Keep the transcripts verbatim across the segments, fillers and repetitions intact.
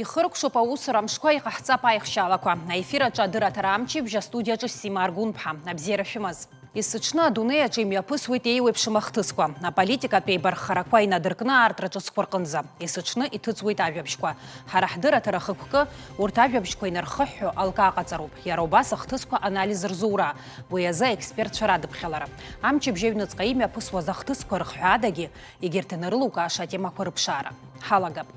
Ихыркәшоуп аусура амшқәа, иҟаҳҵап аихшьаалақәа. Аефир аҿы адырраҭара амчыбжь, астудиаҿы Сима Аргәынԥҳа. Абзиара шәымаз. Есыҽны адунеи аҿы имҩаԥысуеит еиуеиԥшым ахҭысқәа. Аполитикатә еибарххарақәа инадыркны аартра ҿыцқәа рҟынӡа. Есыҽны иҭыҵуеит ажәабжьқәа. Ҳара ҳдырраҭара хықәкы урҭ ажәабжьқәа инархыҳәҳәо алка аҟаҵароуп. Иара убас ахҭысқәа анализ рзура, уи азы аекспертцәа радыԥхьалара. Амчыбжь аҩныҵҟа имҩаԥысуаз ахҭысқәа рыхҳәаадагьы егьырҭ инарылукааша атемақәа рыԥшаара. Ҳалагап.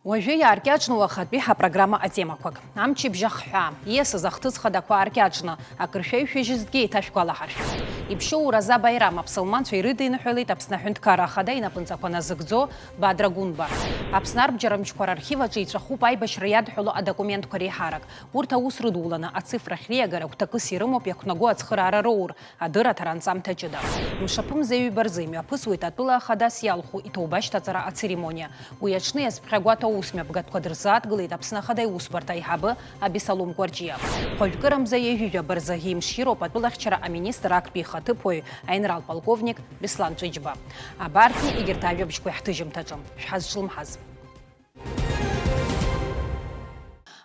Уажәы иааркьаҿны уахатәи ҳапрограмма атемақәак. Амчыбжь ахҳәаа, ииасыз ахҭыс хадақәа ааркьаҿны, акыр шәаҩшәыжьызҭгьы еиҭашәгәалаҳаршәап. Иԥшьоу Ураза Баирам аԥсылманцәа ирыдиныҳәалеит Аԥсны Аҳәынҭқарра Ахада инапынҵақәа назыгӡо Бадра Гәынба. Аԥсны арбџьар мчқәа рархив аҿы ицәахуп аибашьра иадҳәало адокументқәа реиҳарак. Урҭ аус рыдуланы, ацифра ахьреиагара гәҭакыс ирымоуп иақәнаго ацхыраара роур, адырраҭара анҵамҭа ҷыда. Мшаԥымза ҩба рзы имҩаԥысуеит атәыла ахадас иалху иҭоуба ашьҭаҵара ацеремониа. Уи аҽны иазԥхьагәаҭоу аусмҩаԥгатәқәа дырзааҭгылеит Аԥсны Ахада Иусбарҭа аиҳабы Абисалом Кәарҷиа. Хәажәкырамза ҩажәи жәаба рзы еимширауп атәылахьчара аминистр актәи ихаҭыԥуаҩ аинрал полковник Беслан Ҷыҷба. Абарҭи егьырҭ ажәабжьқәеи ҳҭыжьымҭаҿы. Шәҳазҿлымҳаз.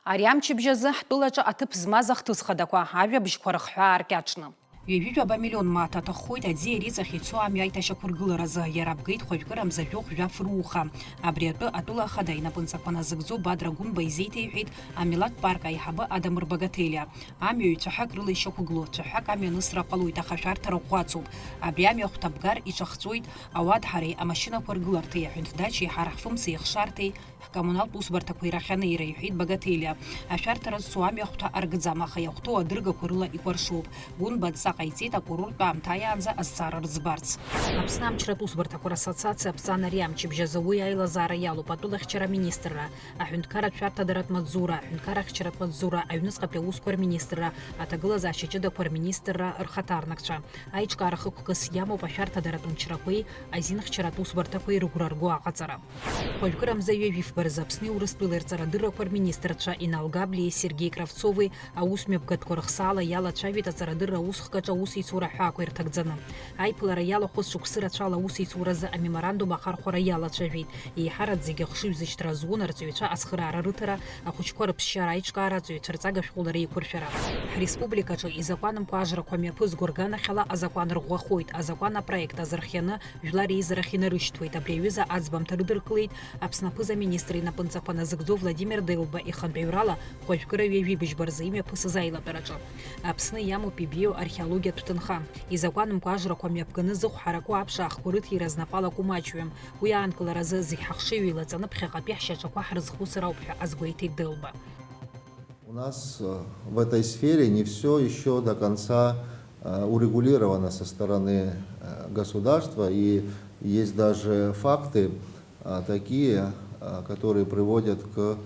Ари амчыбжь азы ҳтәылаҿы аҭыԥ змаз ахҭыс хадақәа, ажәабжьқәа рыхҳәаа ркьаҿны. Ҩажәи жәаба миллион мааҭ аҭаххоит аӡиа иҵахь ицо амҩа аиҭашьақәыргыларазы, иара абгеит хәажәкырамза жәохә жәаф руха. Абри атәы атәыла ахада инапынҵақәа назыгӡо Бадра Гәынба изеиҭеиҳәеит амилаҭтә парк аиҳабы Адамыр Багаҭелиа. Амҩа ҩ-цәаҳәак рыла ишьақәгылоу, цәаҳәак амҩанысра ҟалоит, аха ашәарҭара ӷәӷәацуп. Абри амҩа ахәҭабгар иҿахҵәоит ауадҳареи амашьынақәа ргыларҭеи аҳәынҭдачеи ҳара ҳфымцеи ҳшарҭеи ҳкоммуналтә усбарҭақәа ирахьанеира, иҳәеит Багаҭелиа. Ашәарҭара зцу амҩахәҭа аргӡам, аха иахәҭоу адыргақәа рыла икәаршоуп. Гәынба адҵа ҟаиҵеит акурорттә аамҭа аиаанӡа азҵаара рыӡбарц. Аԥсны амчратә усбарҭақәа рассоциациа аԥҵан ари амчыбжь азы уи аилазаара иалоуп атәылахьчара аминистрра, аҳәынҭқарратә шәарҭадаратә маҵзура, аҳәынҭқарра ахьчаратә маҵзура, аҩныҵҟатәи аусқәа рминистрра, аҭагылазаашьа ҷыдақәа рминистрра рхаҭарнакцәа. Аиҿкаара хықәкыс иамоуп ашәарҭадаратә мчрақәеи азинхьчаратә усбарҭақәеи рыгәра рго аҟаҵара. Хәажәкырамза ҩажәи фба рзы Аԥсни Урыстәылеи рҵарадыррақәа рминистрцәа Инал Габлиеи Сергеи Кравцови аусмҩаԥгатәқәа рыхсаала иалацәажәеит аҵарадырра аусхкаҿы аусеицура аҳәаақәа ирҭагӡаны. Аиԥылара иалахәыз шықәсы рацәала аусеицуразы амеморандум ахархәара иалацәажәеит. Еиҳараӡак ахшыҩзышьҭра зун арҵаҩцәа ацхыраара рыҭара, ахәыҷқәа рыԥсшьара аиҿкаара, аҵаҩцәа рҵага шәҟәыла реиқәыршәара. Ҳреспубликаҿы изакәан мқәажрақәа мҩаԥызго рганахьала азакәан рӷәӷәахоит, азакәан апроект азырхианы Жәлар реизарахь инарышьҭуеит. Абри аҩыза аӡбамҭа рыдыркылеит Аԥсны аԥыза-министр инапынҵақәа назыгӡо Владимир Делба ихантәаҩрала хәажәкыра ҩажәи быжьба рзы имҩаԥысыз аилатәараҿы. Аԥсны иамоуп ибеиоу археологиатә ҭынха. Изакәан мқәажрақәа мҩаԥганы зыхә ҳараку аԥшаахқәа рыҭира знапалаку маҷҩым. Уи аанкыларазы зегь ҳахшыҩ еилаҵаны ԥхьаҟатәи ҳшьаҿақәа ҳрызхәыцыр ауп ҳәа азгәеиҭеит Делба. У нас э, в этой сфере не все еще до конца э, урегулировано со стороны э, государства, и есть даже факты э, такие, э, которые приводят к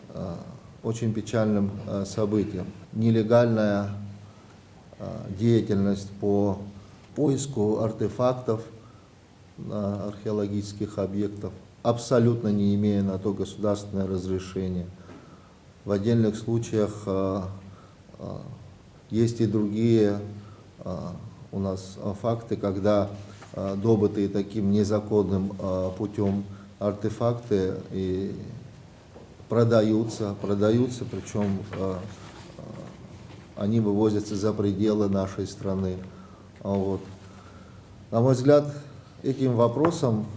э, очень печальным э, событиям. Нелегальная э, деятельность по поиску артефактов на археологических объектов, абсолютно не имея на то государственное разрешение. В отдельных случаях а, а, есть и другие а, у нас а, факты, когда а, добытые таким незаконным а, путем артефакты и продаются, продаются, причем а, а, они вывозятся за пределы нашей страны. А, вот. На мой взгляд, этим вопросом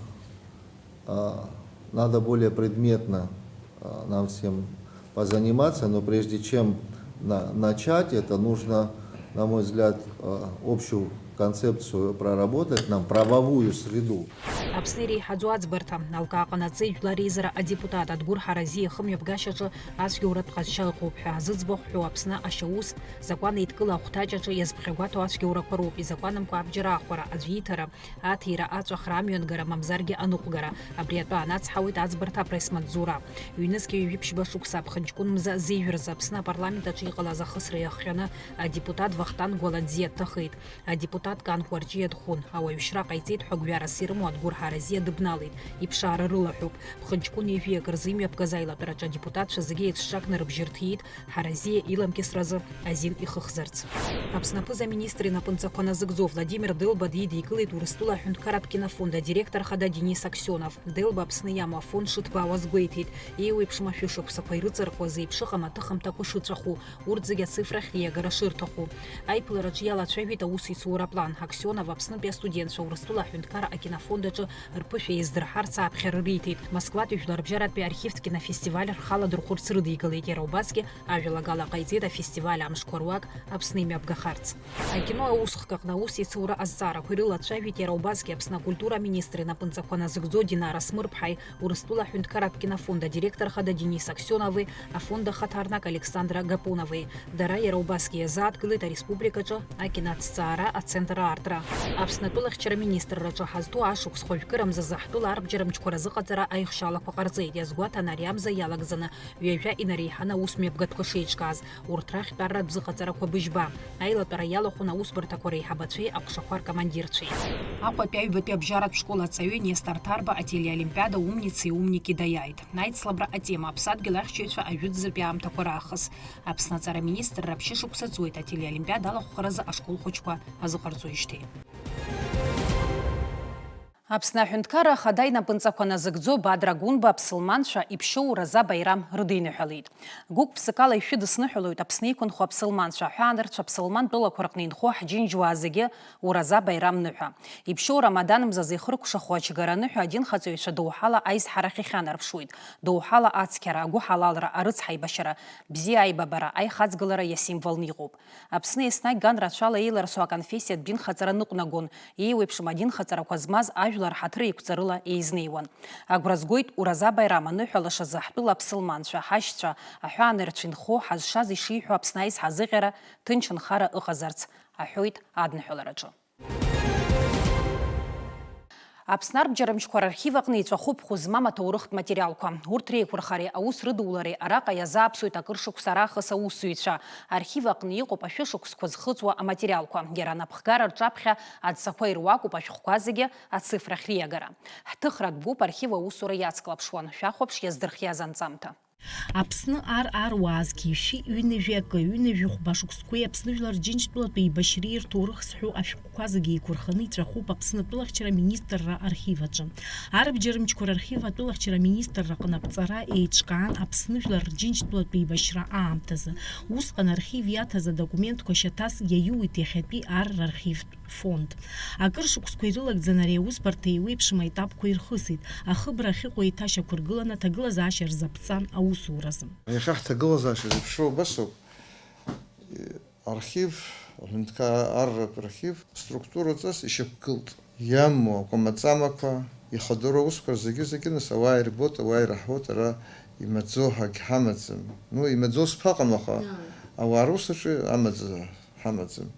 а, надо более предметно а, нам всем позаниматься, но прежде чем на, начать это, нужно, на мой взгляд, а, общую концепцию проработать, нам правовую среду. Аԥсны иреиҳаӡоу аӡбарҭа, алкаа ҟанаҵеи жәлар реизара адепутат Адгәыр Ҳаразиа ихымҩаԥгашьаҿы ацәгьоуратә ҟазшьа ыҟоуп ҳәа зыӡбахә ҳәоу Аԥсны ашьаус, закәан еидкыла ахәҭаҷаҿы иазԥхьагәаҭоу ацәгьоурақәа роуп, изакәанымкәа абџьар аахәара, аӡә ииҭара, аҭира, аҵәахра, амҩангара, мамзаргьы аныҟәгара. Абри атәы анацҳауеит аӡбарҭа апресс-маҵзура. Ҩнызқьи ҩажәи ԥшьба шықәса аԥхынҷкәын мза зеижә рзы Аԥсны апарламент аҿы иҟалаз ахысра иахҟьаны адепутат Вахтанг Гәаланӡиа дҭахеит. Адепутат Аҭкаанқәа рҿиа дхәын, ауаҩшьра ҟаиҵеит ҳәа гәҩарас ирымоу Адгәыр Ҳаразиа дыбналеит, иԥшаара рылаҳәуп. Ԥхынҷкәын ҩажәи акы рзы имҩаԥгаз аилатәараҿы адепутатцәа зегьы еицҿакны рыбжьы рҭиит, Ҳаразиа иламкьысразы азин ихыхзарц. Аԥсны аԥыза-министр инапынҵақәа назыгӡо Владимир Делба дидикылеит Урыстәыла аҳәынҭқарратә кинофонд адиректор хада Денис Аксионов. Делба Аԥсны иамоу афонд шыҭбаауаз гәеиҭеит, еиуеиԥшым ашәышықәсақәа ирыҵаркуа зеиԥшыҟам аҭыхымҭақәа шыҵәаху, урҭ зегьы ацифра ахьриагара шырҭаху. Аиԥылараҿы иалацәажәеит аус ицура аплан. Аксионов Аԥснытәи астудентцәа Урыстәыла аҳәынҭқарра акинофонд аҿы рԥышәа еиздырҳарц ааԥхьара риҭеит. Москватәи жәларбжьаратәи архивтә кинофестиваль рхала дырхәырц рыдигалеит, иара убасгьы ажәалагала ҟаиҵеит афестиваль амшқәа руак Аԥсны имҩаԥгахарц. Акино аусхк аҟны аус ицура азҵаарақәа ирылацәажәеит иара убасгьы Аԥсны акультура аминистр инапынҵақәа назыгӡо Динара Смырԥҳаи, Урыстәыла аҳәынҭқарратә кинофонд адиректор хада Денис Аксионови, афонд ахаҭарнак Александра Гапонови. Дара иара убасгьы иазааҭгылеит ареспубликаҿы акиноаҭҵаара ацентр аартра. Аԥсны атәылахьчара министрраҿы ҳазҭоу ашықәс хәажәкырамзазы ҳтәыла арбџьармчқәа разыҟаҵара аихшьалақәа ҟарҵеит, иазгәаҭан ари амза иалагӡаны ҩажәа инареиҳаны аус мҩаԥгатәқәа шеиҿкааз, урҭ рахьтә арратә зыҟаҵарақәа быжьба. Аилатәара иалахәын аусбарҭақәа реиҳабацәеи аҟәшақәа ркомандирцәеи. Аҟәатәи аҩбатәи абжьаратә школ аҵаҩы Нестор Ҭарба ателеолимпиада «Умницы и умники» даиааит. Аицлабра атема: Аԥсадгьыл ахьчаҩцәа ажәытәӡатәи аамҭақәа раахыс. Аԥсны аҵара аминистрра ԥшьышықәса ҵуеит ателеолимпиада алахәхаразы ашколхәыҷқәа азыҟарҵоижьҭеи. Аԥсны аҳәынҭқарра ахада инапынҵақәа назыгӡо Бадра Гәынба аԥсылманцәа иԥшьоу Ураза Баирам рыдиныҳәалеит. Гәык-ԥсыкала ишәыдысныҳәалоит Аԥсны иқәынхо аԥсылманцәа, аҳәаанырцә аԥсылман тәылақәа рҟны инхо ҳџьынџьуаа зегьы Ураза Баирам ныҳәа. Иԥшьоу Рамадан мзазы ихыркәшахо аџьгара аныҳәа адинхаҵаҩцәа доуҳала аизҳарахь ихьанарԥшуеит. Доуҳала ацқьара, агәыҳалалра, арыцҳаибашьара, бзиа аибабара, аихаҵгылара иасимволны иҟоуп. Аԥсны еснагь ган рацәала еиларсуа аконфессиатә динхаҵара ныҟәнагон, еиуеиԥшым адинхаҵарақәа змаз ажәлар ҳаҭыр еиқәҵарыла еизнеиуан. Агәра згоит Ураза Баирам аныҳәалашазы ҳтәыла аԥсылманцәа, ҳашьцәа, аҳәаанырцә инхо, ҳазшаз ишиҳәо Аԥсны аизҳа азыҟьара, ҭынч нхара ыҟазарц, аҳәоит адныҳәалараҿы. Аԥсны арбџьармчқәа рархив аҟны иҵәахуп хәы змам аҭоурыхтә материалқәа. Урҭ реиқәырхареи аус рыдулареи араҟа иазааԥсоит акыр шықәса раахыс аусзуҩцәа. Архив аҟны иҟоуп ашәышықәсқәа зхыҵуа аматериалқәа. Иара анапхгара рҿаԥхьа адҵақәа ируакуп ашәҟәқәа зегьы ацифрахь риагара. Ҳҭыхратә гәыԥ архив аусура иацклаԥшуан. Шәахәаԥш иаздырхиаз анҵамҭа. Аԥсны ар-аруаа зқьи жәшәи ҩынҩажәи акы, ҩынҩажәи хәба шықәсқәеи Аԥсны жәлар Џьынџьтәылатәи еибашьреи ирҭоурых зҳәо ашәҟәқәа зегьы еиқәырханы иҵәахуп Аԥсны атәылахьчара аминистрра архив аҿы. Арбџьармчқәа рархив атәылахьчара аминистрра аҟны аԥҵара еиҿкаан Аԥсны жәлар Рџьынџьтәылатәи еибашьра аамҭазы. Усҟан архив иаҭаз адокументқәа шьаҭас иаиуит иахьатәи ар рархивтә фонд. Акыр шықәсқәа ирылагӡаны ари аусбарҭа еиуеиԥшым аетапқәа ирхысит, ахыбра ахьыҟоу еиҭашьақәыргыланы аҭагылазаашьа рзаԥҵан аусуразы. Иахьа ҳҭагылазаашьа зеиԥшроу убасоуп. Архив, аҳәынҭқарратә архив структураҵас ишьақәгылт. Иамоу акәамаҵамақәа, ихадоу аусқәа зегьы-зегьы, нас, ауаа ирбоит, ауаа ираҳауеит, ара имаӡоу ҳагьҳамаӡам. Ну, имаӡоу сԥаҟам, аха ауаа рус аҿы амаӡа ҳамаӡам.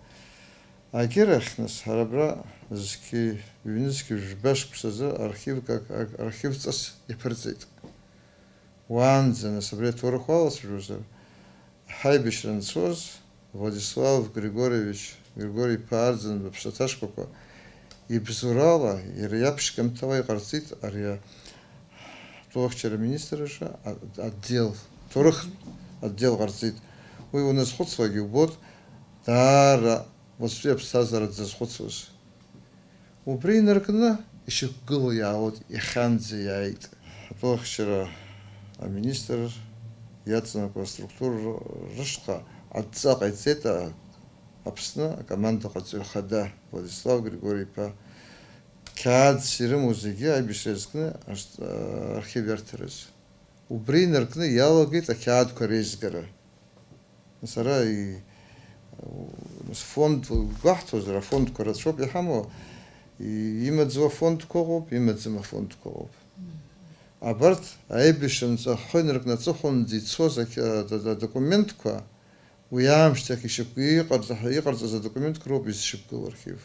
Агьырахь, нас, ҳара абра зқьи, ҩнызқьи жәба шықәсазы архивк ак-, ак-, архивҵас иаԥырҵеит. Уаанӡа, нас, абри аҭоурых уалацәажәозар, ҳаибашьра анцоз, Владислав Григорьевич, Григори-иԥа Арӡынба аԥсаҭашқәақәа ибзоурала, иара иаԥшьгамҭала иҟарҵеит ари атәылахьчара аминистрраҿы а-, отдел, ҭоурых отдел ҟарҵеит. Уи уназхәыцлакгьы убоит, даара уаҵәтәи аԥсҭазаара дзазхәыцуаз. Убри инаркны ишьақәгылоу иаауеит, иахьанӡа иааит. Атәылахьчара аминистр иаҵанакуа аструктура рышҟа адҵа ҟаиҵеит а-, Аԥсны акомандаҟаҵаҩ хада Владислав Григори-иԥа. Қьаадс ирымоу зегьы аибашьра иазкны аш-, архив иарҭарыз. Убри инаркны иалагеит ақьаадқәа реизгара. Сара и-, нас фонд гәаҳҭозар, афондқәа рацәоуп иҳамоу, и-, имаӡоу афондқәа ыҟоуп, имаӡам афондқәа ыҟоуп. Абарҭ аибашьра анҵәахы инаркны аҵыхәанӡа ицоз ақь-, а, да-, да-, адокументқәа, уи аамышьҭахь ишьақәгылоу иҟарҵа-, иҟарҵаз адокументқәа роуп изшьақәгылоу архив.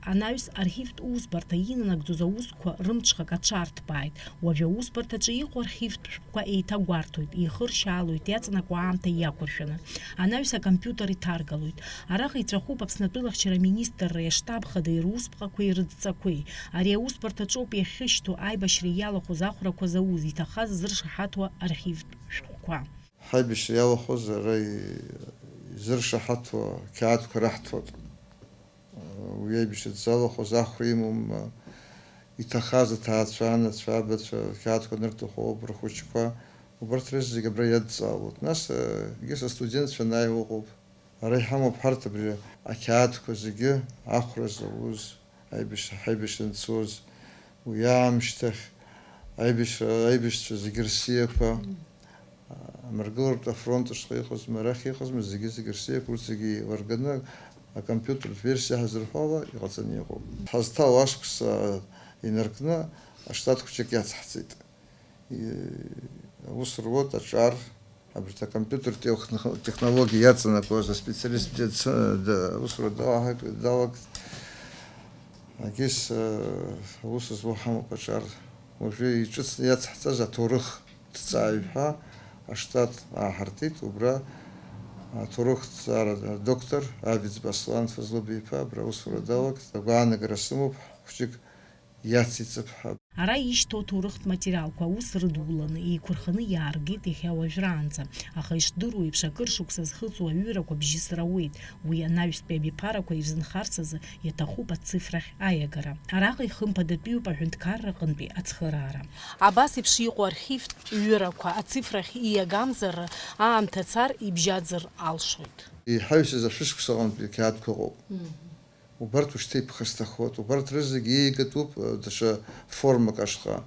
Анаҩс архивтә усбарҭа инанагӡоз аусқәа рымҽхак аҽарҭбааит. Уажәы аусбарҭаҿы иҟоу архивтә шәҟәқәа еиҭагәарҭоит, еихыршьаалоит иаҵанакуа аамҭа иақәыршәаны. Анаҩс акомпиутер иҭаргалоит. Араҟа иҵәахуп Аԥсны атәылахьчара аминистрреи аштаб хадеи русԥҟақәеи рыдҵақәеи. Ари аусбарҭаҿоуп иахьышьҭоу аибашьра иалахәыз ахәрақәа зауз, иҭахаз зыршаҳаҭуа архивтә шәҟәқәа. Ҳаибашьра иалахәыз ара и-, изыршаҳаҭуа қьаадқәа раҳҭоит. Уи аибашьра дзалахәыз ахәра имоума, иҭахаз аҭаацәа, анацәа, абацәа, қьаадқәа нырҭахуп рхәыҷқәа, убарҭ рызегь абра иадҵаауеит. Нас, егьыс астудентцәа анааиуа ыҟоуп. Ара иҳамоуп ҳарҭ абри ақьаадқәа зегьы, ахәра зауз, аибашьра, ҳаибашьра анцоз, уи аамышьҭахь аибашьра, аибашьцәа зегьы рсиақәа, амыргылартә афронт ашҟа иҟазма, арахь иҟазма, зегьы-зегьы рсиақәа, урҭ зегьы еилырганы, акомпиутертә версиа ҳазырҳәо ала иҟаҵаны иҟоуп. Ҳазҭало ашықәс инаркны аштат хәҷык иацҳҵеит. И-, аус руеит аҿар, абарҭ акомпиутертә техно-, технологиа иаҵанакуаз аспециалист бзиа дс-, д-, аусура далаҳак-, далагт. Агьыс, э, аус зуа ҳамоуп аҿар. Уажәы иҿыцны иацҳҵаз аҭоурых ҭҵааҩ ҳәа аштат ааҳартит, убра аҭоурых ҭҵаара адоктор Авиӡба Аслан Фазлыб-иԥа абра аусура далагт. Агәаанагара сымоуп, хәҷык иациҵап ҳәа. Ара ишьҭоу аҭоурыхтә материалқәа аус рыдуланы, еиқәырханы иааргеит иахьа уажәраанӡа, аха ишдыру еиԥш, акыр шықәса зхыҵуа аҩырақәа бжьысыр ауеит, уи анаҩстәи абиԥарақәа ирзынхарц азы иаҭахуп ацифрахь аиагара. Араҟа ихымԥадатәиуп аҳәынҭқарра аҟынтәи ацхыраара. Абас еиԥш иҟоу архивтә ҩырақәа ацифрахь ииагамзар, аамҭа цар ибжьаӡыр алшоит. Иҳаҩсыз ашәышықәса аҟынтәи ақьаадқәа ыҟоуп. Убарҭ ушьҭа иԥхасҭахоит, убарҭ рызегь иеигатәуп, э, даҽа формак ашҟа.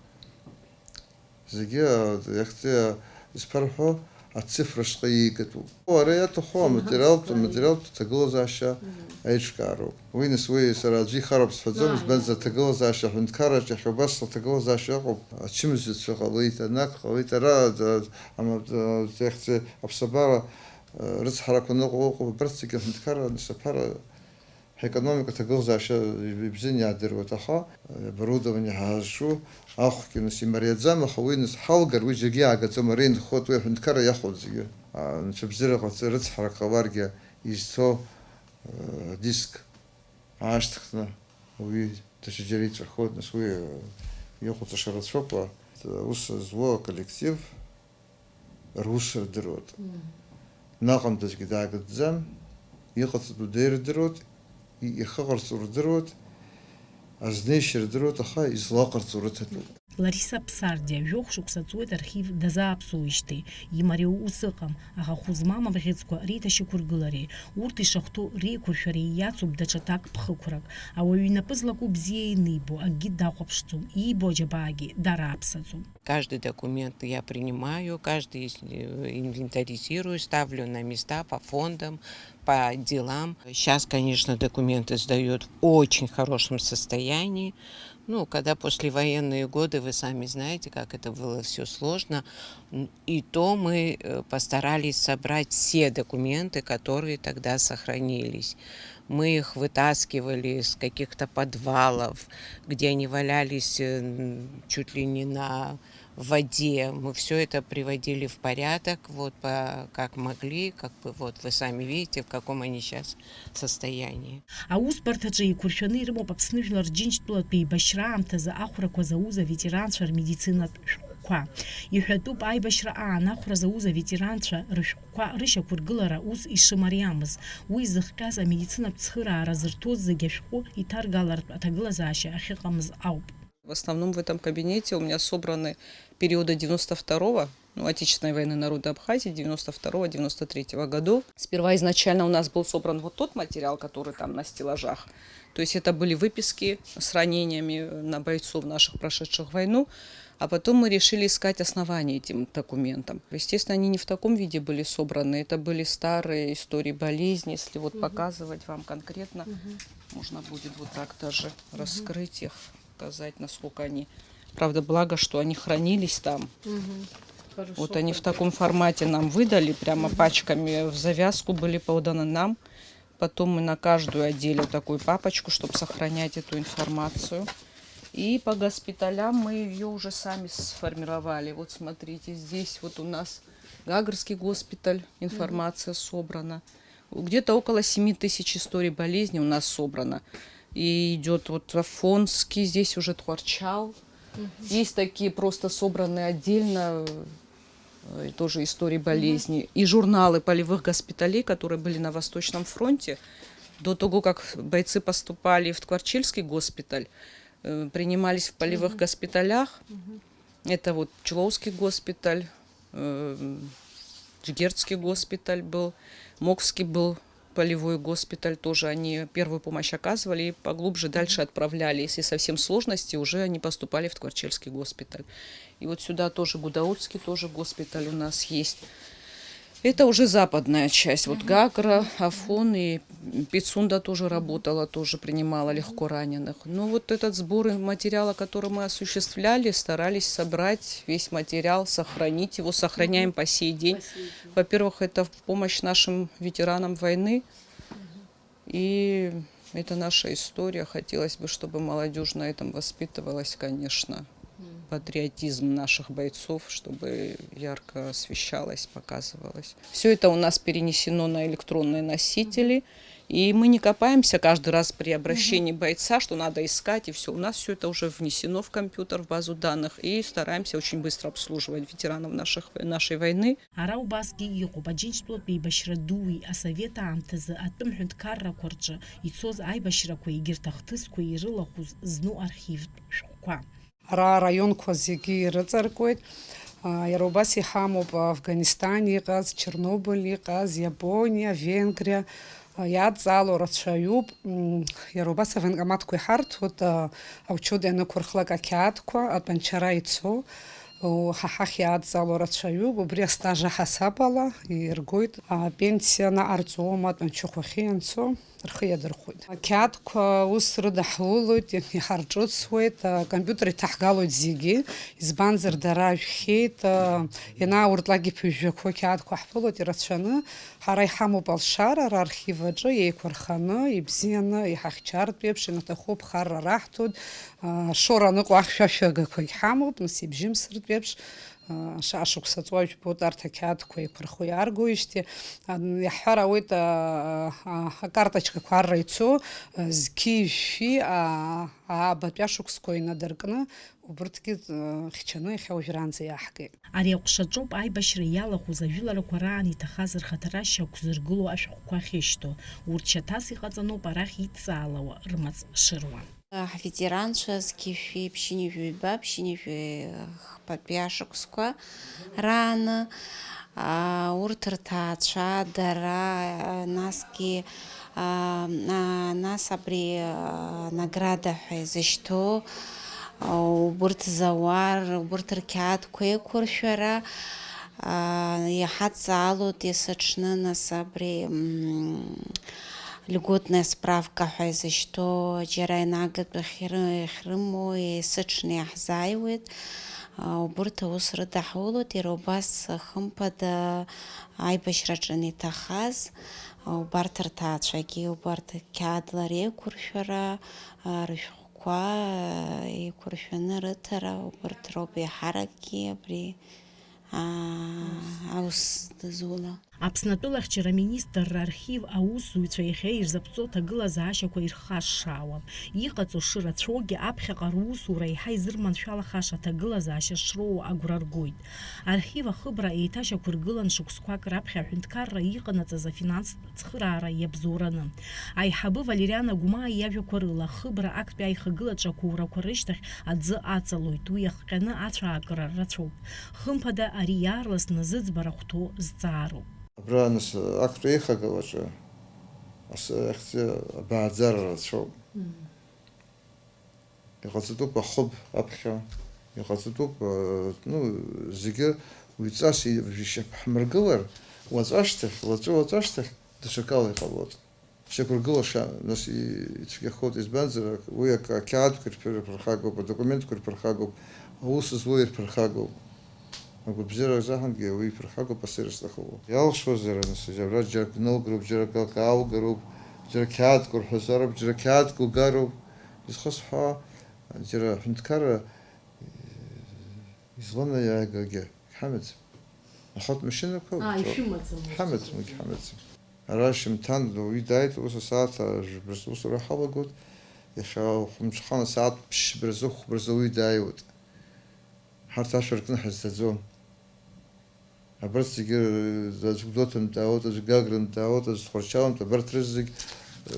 Зегьы, э, иахьӡи, э, изԥырҳәо ацифра ашҟа иеигатәуп. Ара иаҭаху аматериалтә, аматериалтә ҭагылазаашьа аиҿкаароуп. Уи нас уи сара аӡәы ихароуп сҳәаӡом, избанзар аҭагылазаашьа аҳәынҭқарраҿ иахьа убас аҭагылазаашьа ыҟоуп, ачымазаҩцәа ҟалеит, анак ҟалеит, ара, э, ама-, э, иахьӡи аԥсабара, э, рыцҳарақәа ныҟәо ыҟоуп, абарҭ зегьы аҳәынҭқарра анасыԥдара Ҳекономика аҭагылазаашьа ибзианы иаадыруеит, аха, э, оборудование ҳазҿу ахәгьы нас имариаӡам, аха уи нас ҳалгар, уи џьаргьы иаагаӡом, ара инхоит, уи аҳәынҭқарра иахәоит зегьы. Анцәа бзиара ҟаҵа, рыцҳарак ҟаларгьы изҭо, э, адиск аашьҭыхны уи даҽаџьара иҵәахоит, нас уи, э, иҟоуҵаша рацәоуп, э, ус зуа аколлектив. Рус рдыруеит. Мм. Наҟ-ааҟ аӡәгьы даагӡаӡам, иҟаҵатәу деирдыруеит, и-, ихы ҟарҵо рдыруеит, азнеишьа рдыруеит, аха излаҟарҵо рыҭатәуп. Лариса Ԥсардиа жәохә шықәса ҵуеит архив дазааԥсоуижьҭеи, имариоу ус ыҟам, аха хәы змам абӷьыцқәа реиҭашьақәыргылареи, урҭ ишахәҭоу реиқәыршәареи иацуп даҽа ҭакԥхықәрак. Ауаҩы инапы злаку бзиа ианибо, акгьы дахәаԥшӡом, иибо аџьабаагьы дарааԥсаӡом. Каждый документ я принимаю, каждый из-, э, инвентаризирую, ставлю на места по фондам, по делам. Щас, конечно, документы сдают в очень хорошем состоянии. Ну, когда послевоенные годы, вы сами знаете, как это было всё сложно. Н-, и то мы, э, постарались собрать все документы, которые тогда сохранились. Мы их вытаскивали из каких-то подвалов, где они валялись, э, н-, чуть ли не на воде. Мы всё это приводили в порядок, вот, по-, как могли, как бы, вот, вы сами видите, в каком они щас состоянии. Аусбарҭаҿы еиқәыршәаны ирымоуп Аԥсны Жәлар Џьынџьтәылатә еибашьра аамҭазы ахәрақәа зауз аветеранцәа рмедицинатә шәҟәқәа. Иҳәатәуп, аибашьра аан ахәра зауз аветеранцәа рышәҟәқәа рышьақәыргылара ус ишымариамыз. Уи зыхҟьаз амедицинатә цхыраара зырҭоз зегьы ашәҟәы иҭаргалартә аҭагылазаашьа ахьыҟамыз ауп. В основном в этом кабинете у меня собраны периода девяносто второго, ну, Отечественной войны народа Абхазии, девяносто второго, девяносто третьего годов. Сперва изначально у нас был собран вот тот материал, который там на стеллажах. То есть это были выписки с ранениями на бойцов наших, прошедших войну. А потом мы решили искать основания этим документам. Естественно, они не в таком виде были собраны. Это были старые истории болезни. Если вот Мгм. показывать вам конкретно, Мгм. можно будет вот так даже Мгм. раскрыть их, показать, насколько они. Правда, благо, что они хранились там. Мгм. Хорошо. Вот они в таком формате нам выдали, прямо Мгм. пачками в завязку были поданы нам. потом мы на каждую отделили такую папочку, чтобы сохранять эту информацию. И по госпиталям мы её уже сами сформировали. Вот смотрите, здесь вот у нас Гагрский госпиталь, информация собрана. Где-то около семи тысяч историй болезни у нас собрано. И идёт вот Афонский, здесь уже Тхуарчал. Есть такие просто собранные отдельно, э, тоже истории болезни. И журналы полевых госпиталей, которые были на Восточном фронте, до того, как бойцы поступали в Тхуарчельский госпиталь, э, принимались в полевых госпиталях. Это вот Члоуский госпиталь, э, Джигертский госпиталь был, Мокский был полевой госпиталь, тоже они первую помощь оказывали и поглубже дальше отправляли. Если совсем сложности, уже они поступали в Тхуарчельский госпиталь. И вот сюда тоже Гудаутский тоже госпиталь у нас есть. Это уже западная часть. Вот Гагра, Афон и Пицунда тоже работала, тоже принимала легко раненых. Ну вот этот сбор материала, который мы осуществляли, старались собрать весь материал, сохранить его, сохраняем по сей день. Во-первых, это в помощь нашим ветеранам войны. И это наша история. Хотелось бы, чтобы молодёжь на этом воспитывалась, конечно. Патриотизм наших бойцов, чтобы ярко освещалось, показывалось. Всё это у нас перенесено на электронные носители. И мы не копаемся каждый раз при обращении бойца, что надо искать, и всё. У нас всё это уже внесено в компьютер, в базу данных, и стараемся очень быстро обслуживать ветеранов наших, нашей войны. Ара убасгьы иҟоуп Аџьынџьтәылатә еибашьра дуи асовет аамҭазы атәым ҳәынҭқаррақәа рҿы ицоз аибашьрақәа, егьырҭ ахҭысқәа ирылахәыз зну архивтә шәҟәқәа. Ара араионқәа зегьы ирыҵаркуеит. А, иара убас иҳамоуп Афганистан иҟаз, Чернобыль иҟаз, Иапониа, Венгриа, а, иадҵаало рацәаҩуп. М, иара убас авоенкоматқәа иҳарҭоит, а, аучет ианықәырхлак ақьаадқәа, атәанчара ицо, о, ҳа ҳахь иаадҵаало рацәаҩуп. Убри астаж аҳасаб ала иргоит, апенсиа наҟарҵом, атәанчахәахьы ианцо. Рхы иадырхәоит. Ақьаадқәа ус рыдаҳулоит, иҳарҿыцуеит, акомпиутер иҭаҳгалоит зегьы, избанзар, дара жәхьеит, ианаауртлак иԥыжәжәақәоу ақьаадқәа ҳԥылоит ирацәаны. Ҳара иҳамоуп алшара, ара архив аҿы еиқәырханы, ибзианы иҳахьчартә еиԥш, ианаҭаху ԥхарра раҳҭоит, шора аныҟоу ахьшәашәагақәагь ҳамоуп, нас ибжьымсыртә еиԥш. Шықәса ҵуа жәбоит арҭ ақьаадқәа еиқәырхо иааргоижьҭеи. Иаҳҳәар ауеит, акарточкақәа арра ицо, зқьи жәшәи, аабатәи ашықәсқәа инадыркны, убырҭгьы хьчаны иахьа уажәраанӡа иааҳгеит. Ари аҟәшаҿоуп аибашьра иалахәыз ажәыларақәа раан иҭахаз рхаҭара шьақәзыргыло ашәҟәқәа ахьышьҭоу. Урҭ шьаҭас иҟаҵаноуп арахь идҵаалауа рымаҵ шыруа. Ҳветеранцәа зқьи жәшәи ԥшьынҩажәи ҩба, ԥшьынҩажәи хԥатәи ашықәсқәа рааны, аа, урҭ рҭаацәа, дара, насгьы, аа, нас абри, аа, награда ҳәа изышьҭоу, аа, убырҭ зауар, убырҭ рқьаадқәа еиқәыршәара, аа, иҳадҵаалоит есыҽны, нас абри, м, льготная справка ҳәа изышьҭоу, џьара аинагатә ахьры-, ахьрымоу, есыҽны иаҳзааиуеит. Убырҭ аус рыдаҳулоит, иара убас, хымԥада, аибашьраҿы иҭахаз, убарҭ рҭаацәагьы, убарҭ қьаадла реиқәыршәара, рышәҟәқәа еиқәыршәаны рыҭара, убарҭ роуп еиҳаракгьы абри аа, аус дызула. Аԥсны атәылахьчара аминистрра архив аусзуҩцәа иахьа ирзаԥҵо аҭагылазаашьақәа ирхашшаауам. Иҟаҵо шырацәоугьы аԥхьаҟа русура еиҳа изырманшәалахаша аҭагылазаашьа шроуа агәра ргоит. Архив ахыбра еиҭашьақәыргылан шықәсқәак раԥхьа аҳәынҭқарра иҟанаҵаз афинанстә цхыраара иабзоураны. Аиҳабы Валериан Агәмаа иажәақәа рыла, ахыбра актәи аихагылаҿы ақәурақәа рышьҭахь аӡы аҵалоит, уи иахҟьаны ацәаакыра рацәоуп. Хымԥада, ари иаарласны зыӡбара хәҭоу зҵаароуп. Абра, нас, актәи аихагылаҿы асы ахьӡы абааӡара рацәоуп. Иҟаҵатәуп ахыб аԥхьа, иҟаҵатәуп, э, ну, зегьы уаҩҵас ишьапы ҳмыргылар, уаҵәашьҭахь, уаҵәы-уаҵәашьҭахь даҽакала иҟалоит. Шьақәыргылаша, нас, и-, ицәгьахоит, избанзар, ак-, уи ак-, ақьаадқәа ирԥыр-, ирԥырхагоуп, адокументқәа ирԥырхагоуп, аус зуа ирԥырхагоуп. Агәабзиара азаҳангьы уи иԥырхагоуп асервис ахыло. Иалшозар, нас, џьара џьарак нылгароуп, џьарак ак аалгароуп, Џьара қьаадк урҳәозароуп, џьара қьаадк угароуп. Изхысҳәаауа, џьара аҳәынҭқарра изланаиаагагьы ҳамаӡам. Ахатә машьынақәа Аа, ҳамаӡам, ишәымаӡам, ус ҳамаӡам, егьҳамаӡам. Ара шьымҭан ауаҩы дааит, ус асааҭ жәба рзы аусура ҳалагоит. Иахьа хәымҽхан асааҭ ԥшьба рзы, хәба рзы ауаҩы дааиуеит. Ҳарҭ ашә ркны ҳазцаӡом. Абарҭ зегьы, аӡә Гәдоуҭантә даауеит, аӡә Гагрантә даауеит, аӡә Тҟәарчалнтә, абарҭ рызегь, э,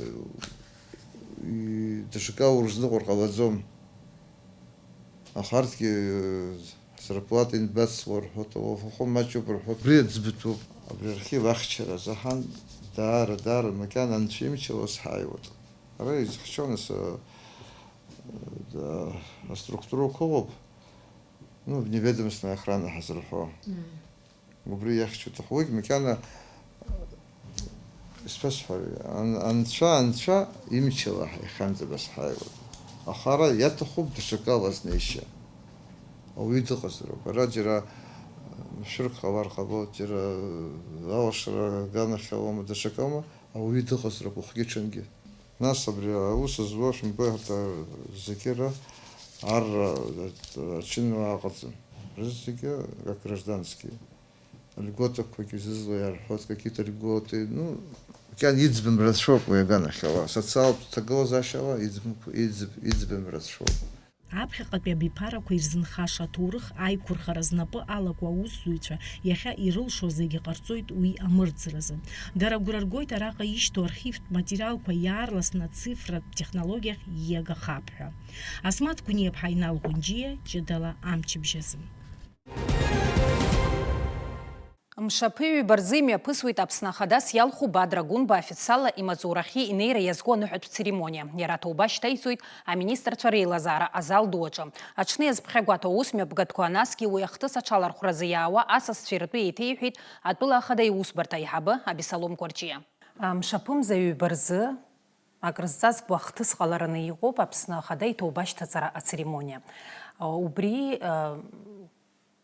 и-, даҽакала урызныҟәар ҟалаӡом. Аха арҭгьы, э, ҳзарплата инбацло рҳәоит, ауафахәы маҷуп рҳәоит. Убри аӡбатәуп, абри архив ахьчара азы ҳан, даара, даара макьана анцәа имчала ҳаиуеит. Ара изыхьчо нас, э, э, аструктурақәа ыҟоуп. Ну, вневедомственная охрана ҳазырҳәо. Мм. Убри иахьчо ҭахугь, макьана, исԥысҳәари, ан-, анцәа, анцәа имчала иахьанӡа абас ҳааиуеит. Аха ара иаҭахуп даҽакала азнеишьа. Ауаҩы дыҟазароуп. Ара џьара, э, машәырк ҟалар ҟалоит, џьара, э, алашара аганахьалоума, даҽакоума, ауаҩы дыҟазароуп ухгьы-ҽынгьы. Нас абри аус зуа шәымбои, ҳарҭ зегьы ра-, арра ачынра аҟаҵан. Рызегьы, как гражданские. Льготақәагьы зызло иарҳәоит, какие-то льготы. Ну, макьана иӡбам рацәоуп уи аганахьала. Социалтә ҭагылазаашьала иӡбам, иӡб-, иӡбам рацәоуп. Аԥхьаҟатәи абиԥарақәа ирзынхаша аҭоурых аиқәырхара знапы алаку аусзуҩцәа иахьа ирылшо зегьы ҟарҵоит уи амырӡразы. Дара агәра ргоит араҟа ишьҭоу архивтә материалқәа иаарласны ацифратә технологиахь ииагахап ҳәа. Асмаҭ Гәыниаԥҳа, Инал Ҟәынџьиа, ҷыдала амчыбжь азы. Мшаԥы ҩба рзы имҩаԥысуеит Аԥсны ахадас иалху Бадра Гәынба официалла имаҵурахьы инеира иазку аныҳәатә церемониа. Иара аҭоуба шьҭаиҵоит аминистрцәа реилазаара азал ду аҿы. Аҽны иазԥхьагәаҭоу аусмҩаԥгатәқәа, насгьы уи ахҭыс аҽалархәразы иаауа асасцәа иртәы еиҭеиҳәеит атәыла ахада иусбарҭа аиҳабы Абисалом Кәарҷиа. Мшаԥымза ҩба рзы акрызҵазкуа ахҭыс ҟалараны иҟоуп Аԥсны ахада иҭоуба шьҭаҵара ацеремониа. Убри,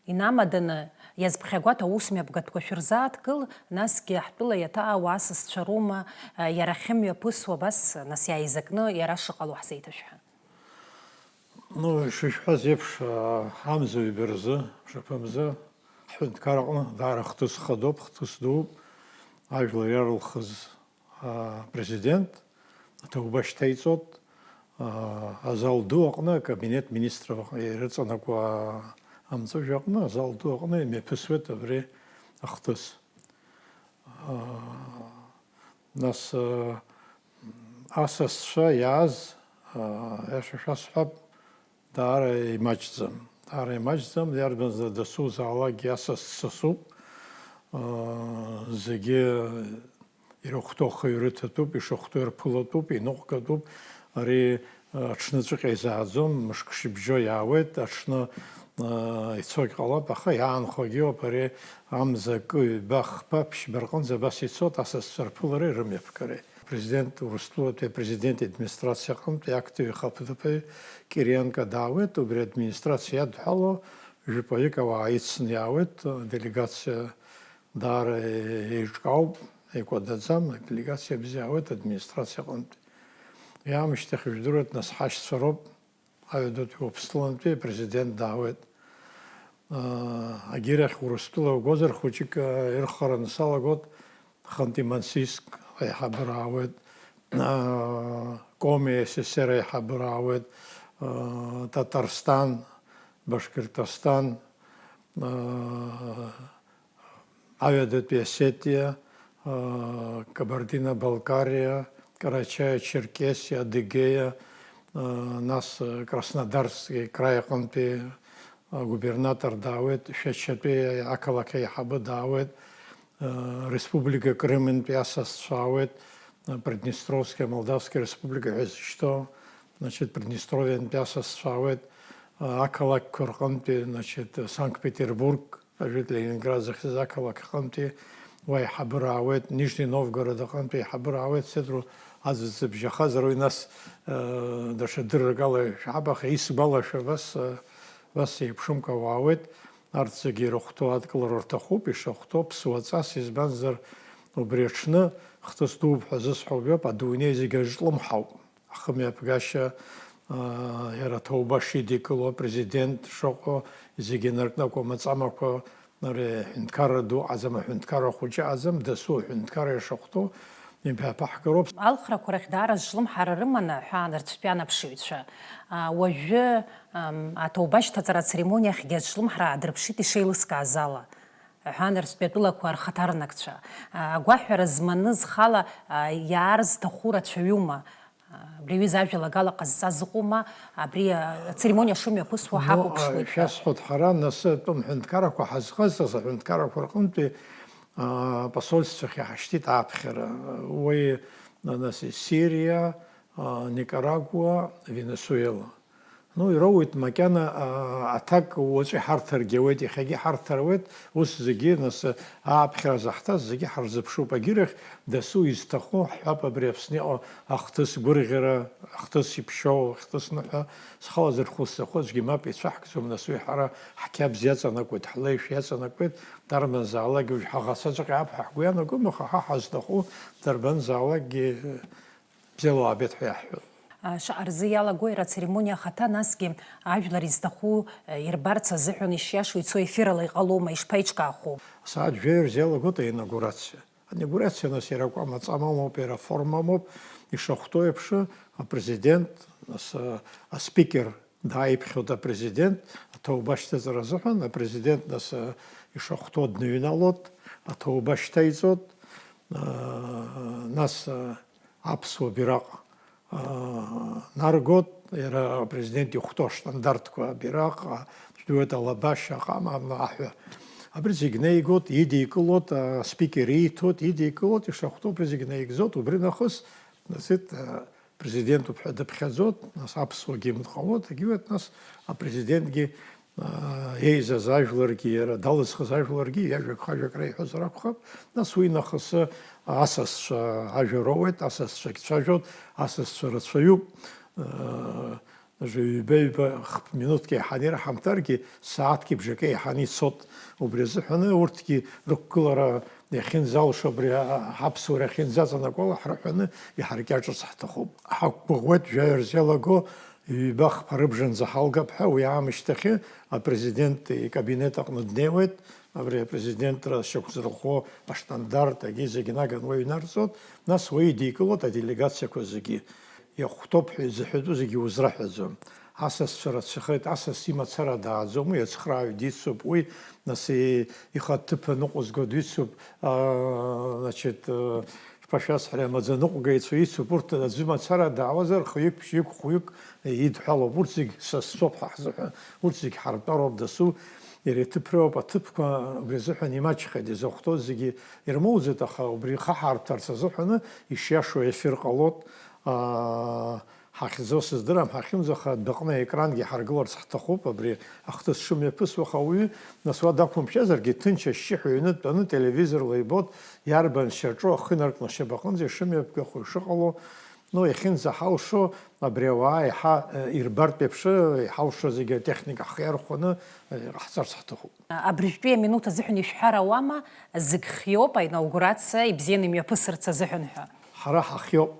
инамаданы иазԥхьагәаҭа аусмҩаԥгатәқәа шәырзааҭгыл, насгьы ҳтәыла иаҭаауа асасцәа роума, иара ахьымҩаԥысуа, абас, нас, иааизакны иара шыҟало ҳзеиҭашәҳәа. Ну, ишышәҳәаз еиԥш, амза ҩба рзы, мшаԥымза, ҳҳәынҭқар аҟны даара хҭыс хадоуп, хҭыс дууп, ажәлар иарылхыз апрезидент аҭоуба шьҭаиҵоит, а, азал ду аҟны, акабинет министров ирыҵанакуа амҵәыжәҩа аҟны, азал ду аҟны имҩаԥысуеит абри ахҭыс. А, нас, а, асасцәа иааз, а, аиаша шәасҳәап, даара имаҷӡам. Даара имаҷӡам, иарбанзар дасузаалакгьы асас сасуп. Аа, зегьы ирыхәҭоу ахы ирыҭатәуп, ишахәҭоу ирԥылатәуп, иныҟәгатәуп. Ари, аҽныҵәҟьа изааӡом, мышк шыбжьо иаауеит, аҽны, аа, ицогь ҟалап, аха иаанхогьы ыҟоуп, ари амза акы, ҩба, хԥа, ԥшьба рҟынӡа абас ицоит асасцәа рԥылареи рымҩаԥгареи. Президент, Урыстәылатәи апрезидент администрациа аҟынтәи актәи ихаԥыҭԥаҩ Кириенко даауеит, убри администрациа иадҳәало жәпаҩык ауаа ицны иаауеит, аделегациа даара еиҿкаауп, еикәадаӡам, аделегациа бзиа иаауеит администрациа аҟынтәи. Иаамышьҭахь, ижәдыруеит, нас ҳашьцәа роуп, Аҩадатәи Уаԥстәылантәи апрезидент даауеит. Агьирахь Урыстәыла угозар, хәыҷык ирхараны салагоит, Ханты-Мансийск аиҳабыра аауеит, Коми СССР аиҳабыра аауеит, Татарстан, Башкиртостан, Аҩадатәи Осетиа, Кабардино-Балкариа, Карачаио-Черкесиа, Адыгеиа, нас Краснодарски краи аҟынтәи агубернатор даауеит, Шәачатәи ақалақь аиҳабы даауеит, Республика Крымынтәи асасцәа аауеит, Приднестровская Молдавская Республика ҳәа изышьҭоу, значит, Приднестровиантәи асасцәа аауеит, ақалақьқәа рҟынтәи, значит, Санкт-Петербург, Ажәытә Ленинград захьӡыз ақалақь аҟынтәи уа аиҳабыра аауеит, Нижни Новгород аҟынтәи аиҳабыра аауеит, сеидру аӡәӡәабжьахазар уи нас, э, даҽа дыррак ала ишәаҳап, аха исгәалашәо абас, э, абас еиԥшымкәа уаауеит, арҭ зегьы ирыхәҭоу адкылара рҭахуп, ишахәҭоу ԥсуаҵас, избанзар, Убри аҽны хҭыс дууп ҳәа зысҳәо убриоуп, адунеи зегьы азҿлымҳауп. Ахымҩаԥгашьа, аа, иара аҭоуба шидикыло, апрезидент шыҟоу, зегьы инаркны акәамаҵамақәа, ари аҳәынҭқарра ду аӡам, аҳәынҭқарра хәыҷы аӡам, дасу аҳәынҭқарра ишахәҭоу имҩаԥаҳгароуп. Алхрақәа рахь даара зҿлымҳара рыманы ҳәа анырцәтәи анаԥшыҩцәа, аа, уажәы, ам, аҭоуба ашьҭаҵара ацеремониахьгьы азҿлымҳара аадырԥшит ишеилыскааз ала. Ҳәа, Аҳәаа Нырцәтәи атәылақәа рхаҭарнакцәа, агәаҳәара зманы зхала иаарзҭаху рацәаҩума? Абри аҩыза ажәалагала ҟазҵаз ыҟоума? Абри ацеремониа шымҩаԥысуа ҳакәыԥшуеит ҳәа. Шәасҳәоит, ҳара нас атәым ҳәынҭқаррақәа ҳазҟазҵаз аҳәынҭқаррақәа рҟынтәи апосольствахь иҳашьҭит ааԥхьара. Уи, нас, Сириа, Никарагуа, Венесуела. Ну, ироуеит макьана, аа, аҭак уаҵәы иҳарҭаргьы ауеит, иахьагьы иҳарҭар ауеит, ус зегьы, нас, ааԥхьара заҳҭаз зегьы ҳарзыԥшуп. Агьырахь дасу изҭаху ҳҳәап, абри Аԥсны иҟоу ахҭыс гәырӷьара, ахҭыс иԥшьоу, ахҭыс ныҳәа, схала зырху сҭаху аӡәгьы мап ицәаҳкӡом, нас уи ҳара ҳқьабз иаҵанакуеит, ҳлеишә иаҵанакуеит, дарбанзаалакгьы уажә ҳаӷацәа ҵәҟьа аԥ ҳәа ҳгәы иаанагом, аха ҳа ҳазҭаху дарбанзаалакгьы бзиала уаабеит ҳәа иаҳҳәоит. Шаҟа рзы иалагои ара ацеремониа ахаҭа, насгьы ажәлар изҭаху ирбарц азыҳәан ишиашоу ицо ефирала иҟалома, ишԥаиҿкаахо? Асааҭ жәаҩа рзы иалагоит аинаугурациа. Аинаугурациа, нас, иара кәамаҵама амоуп, иара аформа амоуп, ишахәҭоу еиԥш, апрезидент, нас, аспикер дааиԥхьоит апрезидент, аҭоуба ашьҭаҵара азыҳәан, апрезидент, нас, ишахәҭоу дныҩналоит, аҭоуба шьҭаиҵоит, нас, аԥсуа бираҟ, аа, наргоит, иара апрезидент ихәҭоу аштандартқәа, абираҟ, аа, жәдуеит алабашьа, аҟама, аҳәа. Абри зегь неигоит, идикылоит, аспикер ииҭоит, идикылоит, ишахәҭоу абри зегь неигӡоит, убри нахыс, нас, ит, аа, президентуп ҳәа дыԥхьаӡоит, нас аԥсуа гимн ҟалоит, егьиуеит, нас апрезидентгьы еизаз ажәларгьы, иара далызхыз ажәларгьы иажәак-хажәак реиҳәозар акәхап, нас уи нахыс асасцәа ажәа роуеит, асасцәагь цәажәоит, асасцәа рацәаҩуп. Ҩба-ҩба хԥа минуҭк еиҳаны ирҳамҭаргьы, сааҭки бжаки еиҳаны ицот. Убри азыҳәаны урҭгьы рықәгылара иахьынӡалшо, абри ҳаԥсуара иахьынӡаҵанакуа ала ҳрыҳәаны иҳаркьаҿырц ҳҭахуп. Ҳақәгәыӷуеит, жәаҩа рзы иалаго ҩба-хԥа рыбжанӡа ҳалгап ҳәа, уи аамышьҭахьы апрезидент икабинет аҟны днеиуеит, абри апрезидентра шьақәзырӷәӷәо аштандарҭ, агьи зегьы наган уаҩ инарҵоит, нас уа идикылоит аделегациақәа зегьы. Иахәҭоуп ҳәа изыҳәатәу зегьы узраҳәаӡом. Асасцәа рацәахеит, асас имацара дааӡом, уи ацхрааҩ дицуп, уи, нас, и-, ихатә ҭыԥ аныҟәызго дицуп, аа, значит, э, шԥашәасҳәари, амаӡаныҟәгаҩцәа ицуп, урҭ аӡәы мацара даауазар, хҩык, ԥшьҩык, хәҩык идҳәалоуп, урҭ зегь сасцәоуп ҳа ҳзыҳәан, урҭ зегь ҳартәароуп дасу, иара иҭыԥ роуп, аҭыԥқәа убри азыҳәан имаҷхеит, изахәҭоу зегьы ирмоуӡеит, аха убри ихаҳарҭәарц азыҳәаны ишиашоу ефир ҟалоит, аа, ҳахьӡо сыздырам, ҳахьымӡо, аха адәаҟны аекрангьы ҳаргыларц ҳҭахуп, абри ахҭыс шымҩаԥысуа, аха ауаҩы, нас, уа дақәымшәазаргьы, ҭынч ашьшьыҳәа иҩны дтәаны телевизорла ибоит, иарбан шьаҿу ахы инаркны ашьапаҟынӡа ишымҩаԥгахо, ишыҟало, ну, иахьынӡаҳалшо, абри ауаа еиҳа, э, ирбартә еиԥш, э, иҳалшо зегьы атехника ҳхы иархәаны, э, иҟаҳҵарц ҳҭахуп. Абыржәтәи аминуҭ азыҳәан ишәҳәар ауама, зегь хиоуп, аинаугурациа ибзианы имҩаԥысырц азыҳәан ҳәа? Ҳара ҳахиоуп.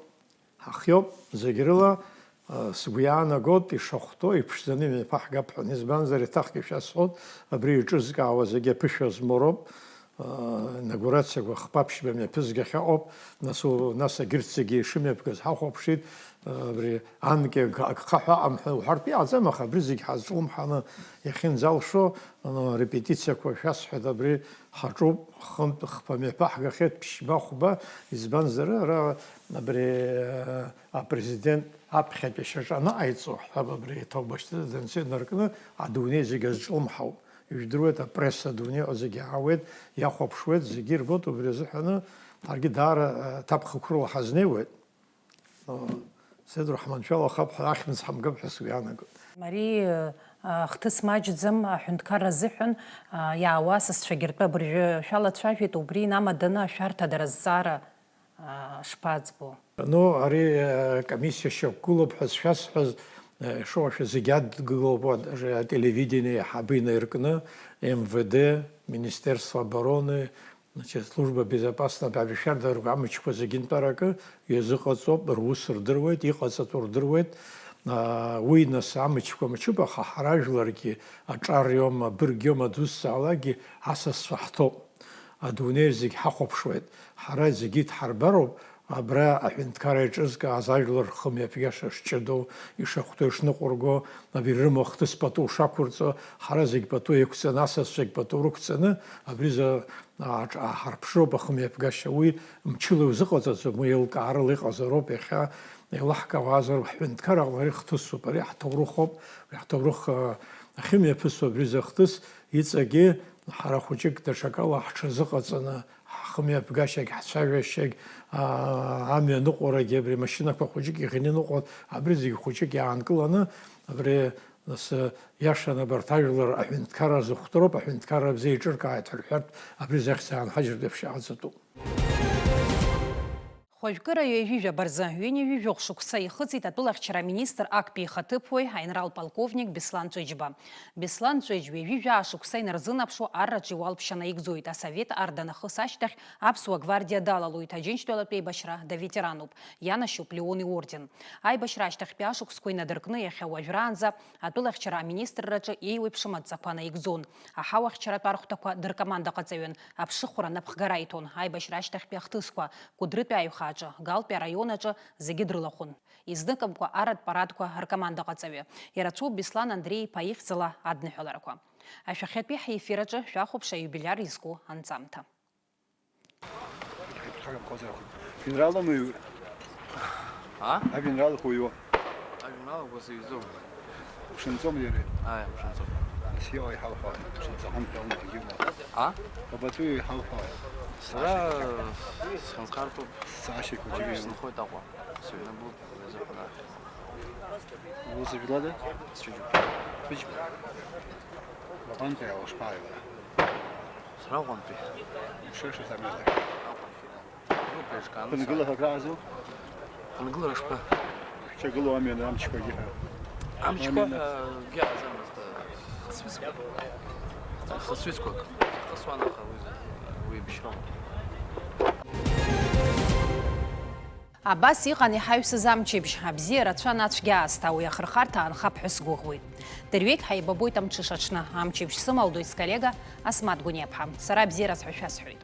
Ҳахиоуп, зегь рыла, а, сгәы иаанагоит, ишахәҭоу иԥшӡаны имҩаԥаҳгап ҳәа. Избанзар, еиҭахгьы шәасҳәоит, абри иҿызкаауа зегьы аԥышәа змоу роуп. А, инаугурациақәа хԥа-ԥшьба мҩаԥызгахьа ыҟоуп, нас у-, нас агьырҭ зегьы ишымҩаԥгаз ҳахәаԥшит, а, абри анкьа аг-, агха ҳәа аҟам ҳәа уҳәартә иҟаӡам, аха абри зегь ҳазҿлымҳаны иахьынӡалшо, а, репетициақәа шәасҳәеит, абри ҳаҿуп, хынтә, хԥа мҩаԥаҳгахьеит, ԥшьба-хәба, избанзар, ара абри, э, апрезидент аԥхьатәи шьаҿа аныҟаиҵо, ҳҳәап, абри аҭоуба шьҭыҵра данцо инаркны, адунеи зегь азҿлымҳауп. Ижәдыруеит, апресса адунеи аҟа зегь аауеит, иахәаԥшуеит, зегьы ирбоит, убри азыҳәаны ҳаргьы даара, э, ҭакԥхықәрала ҳазнеиуеит. Сеидраҳман, шәалахап ҳәа, ахьымӡӷ ҳамгап ҳәа сгәы иаанагоит. Мари, э, хҭыс маҷӡам аҳәынҭқарра азыҳәан, э, иаауа асасцәагьы ртәы абыржәы шәалацәажәеит, убри инамаданы ашәарҭадара азҵаара, э, шԥаӡбо? Ну, ари, э, комиссиа шьақәгылоуп ҳәа зшәасҳәаз, э, ишыуашәа зегь адгылоуп, уа, даже ателевидение иаҳабы инаиркны, М В Д, Министерство обороны, Значит, служба безопасности абри шәарҭаргьы амчқәа зегьы нтәаракы иазыҟаҵоуп, рус рдыруеит, иҟаҵатәу рдыруеит. Аа, уи нас амчқәа мчуп, аха ҳара жәларгьы аҿар иоума, абырг иоума дузҵаалакгьы асасцәа ҳҭоуп. Адунеи зегь ҳахәаԥшуеит. Ҳара зегьы идҳарбароуп, абра аҳәынҭқарра еиҿызкааз ажәлар рхымҩаԥгашьа шҷыдоу, ишахәҭоу, ишныҟәырго, абри рымахә хҭыс пату шақәырҵо, ҳара зегь пату еиқәҵаны, асасцәагь пату рықәҵаны, абри за-, ааҿ-, ааҳарԥшроуп ахымҩаԥгашьа. Уи мчыла иузыҟаҵаӡом, уи еилкаарыла иҟазароуп иахьа еилаҳкаауазар, ҳҳәынҭқарра аҟны ари хҭысуп, ари ҳҭоурыхоуп, ари ҳҭоурых, а, ахьымҩаԥысуа абри захҭыс иҵегьы ҳара хәыҷык даҽакала ҳҽазыҟаҵаны, ҳхымҩаԥгашьагь, ҳцәажәашьагь, аа, амҩа аныҟәарагьы, абри амашьынақәа хәыҷык иӷьаны иныҟәон, абри зегь хәыҷык иаанкыланы, абри нас, иашан абарҭ ажәлар аҳәынҭқарра зыхәҭароуп, аҳәынҭқарра бзиа еиҿыркааит ҳәа рҳәартә, абри захьӡ аанҳажьыртә еиԥш иҟаҵатәуп. Хәажәкыра ҩажәижәаба рзы ҩынҩажәижәохә шықәса ихыҵит атәылахьчара аминистр актәи ихаҭыԥуаҩ аинрал полковник Беслан Ҵәыџьба. Беслан Ҵәыџь ҩажәижәаа шықәса инарзынаԥшуа арраҿы иуалԥшьа наигӡоит, асовет арда нахыс ашьҭахь аԥсуа гвардиа далалоит, Аџьынџьтәылатә еибашьра доветерануп, ианашьоуп Леон иорден. Аибашьра ашьҭахьтәи ашықәсқәа инадыркны иахьа уажәраанӡа атәылахьчара аминистрраҿы еиуеиԥшым адҵақәа наигӡон. Аҳауахьчаратә архәҭақәа дыркомандаҟаҵаҩын, аԥшыхәра напхгара иҭон, аибашьра ашьҭахьтәи ахҭысқәа, Кәыдрытәи аиҩхааҿы, Галтәи араион аҿы зегьы дрылахәын. Изныкымкәа арратә парадқәа ркомандаҟаҵаҩы. Ирацәоуп Беслан Андреи-иԥа ихьӡала адныҳәаларақәа. Ашәахьатәи ҳефир аҿы шәахәаԥш аиубилиар изку анҵамҭа. Жәеинраала умыҩуеи? А? Ажәеинраалақәа уҩуа? Ажәеинраалақәа сыҩӡом. Ушынҵом иара? Ааи, ушынҵом. Нас иҟоу иҳалҳәоит, ушынҵаҟынтә аума, егьиума? А? Бабатәиу иҳалҳәоит. Сара схьынҵхартәуп. Саашьақәа џьара. Сынхоит Аҟәа. Сыҩны блуп, уи азыҳәан арахь. Узыжәлада? Сҩыџьагәа. Сҩыџьагәа. Баҟантәи ауаа шԥааи уара? Сара Аҟәантәи. Мшышас амҩаҭа. Аҟәантәи, да. Группа еиҿкааны. Ԥынгылақәак раазу? Ԥынгылара шԥа? Ҳҿагылоу амҩан амчқәагьы ҳәа. Амчқәа, амҩан. Ҳәа, гьаазамызт, хысҩызқәак. Хысҩызқәак. Хысуан, аха уи, уи ибшьрон. Абас иҟан иҳаҩсыз амчыбжь, абзиа рацәан ацәгьа аасҭа, уи ахырхарҭа аанхап ҳәа сгәыӷуеит. Дырҩегь ҳаибабоит амҽыша аҽны, амчыбжь сымалдоит сколлега Асмаҭ Гәыниаԥҳа. Сара абзиараз ҳәа шәасҳәоит.